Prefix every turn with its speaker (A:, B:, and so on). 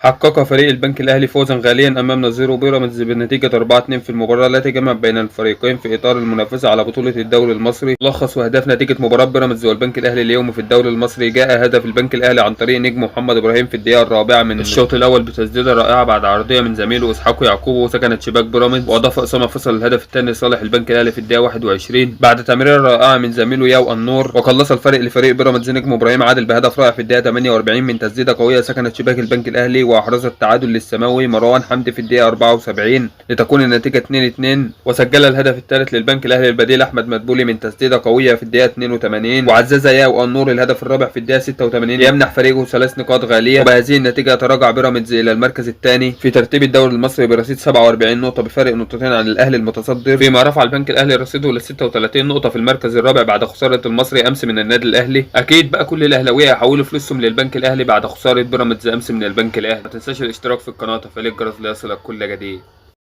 A: حقق فريق البنك الأهلي فوزا غاليا أمام نظيره بيراميدز بنتيجة 4-2 في المباراة التي جمعت بين الفريقين في إطار المنافسة على بطولة الدوري المصري. ملخص وأهداف نتيجة مباراة بيراميدز والبنك الأهلي اليوم في الدوري المصري. جاء هدف البنك الأهلي عن طريق نجم محمد إبراهيم في الدقيقة الرابعة من الشوط الأول بتسديدة رائعة بعد عرضية من زميله إسحاق يعقوب وسكنت شباك بيراميدز، وأضاف أسامة فصل الهدف الثاني لصالح البنك الأهلي في الدقيقة 21 بعد تمريرة رائعة من زميله ياو النور، وقلص الفرق لفريق بيراميدز نجم إبراهيم عادل بهدف رائع في الدقيقة 48 من تسديدة قوية سكنت شباك البنك الأهلي، وأحرز التعادل للسماوي مروان حمدي في الدقيقة 74 لتكون النتيجة 2-2. وسجل الهدف الثالث للبنك الأهلي البديل أحمد مدبولي من تسديدة قوية في الدقيقة 82، وعزز ياو النور الهدف الرابع في الدقيقة 86 ليمنح فريقه 3 نقاط غالية. وبهذه النتيجة تراجع بيراميدز إلى المركز الثاني في ترتيب الدوري المصري برصيد 47 نقطة بفارق نقطتين عن الأهلي المتصدر، فيما رفع البنك الأهلي رصيده ل 36 نقطة في المركز الرابع بعد خسارة المصري أمس من النادي الأهلي. أكيد بقى كل الأهلاوية هيحولوا فلوسهم للبنك الأهلي بعد خسارة بيراميدز أمس من البنك الأهلي. ما تنساش الاشتراك في القناة وتفعيل الجرس ليصلك كل جديد.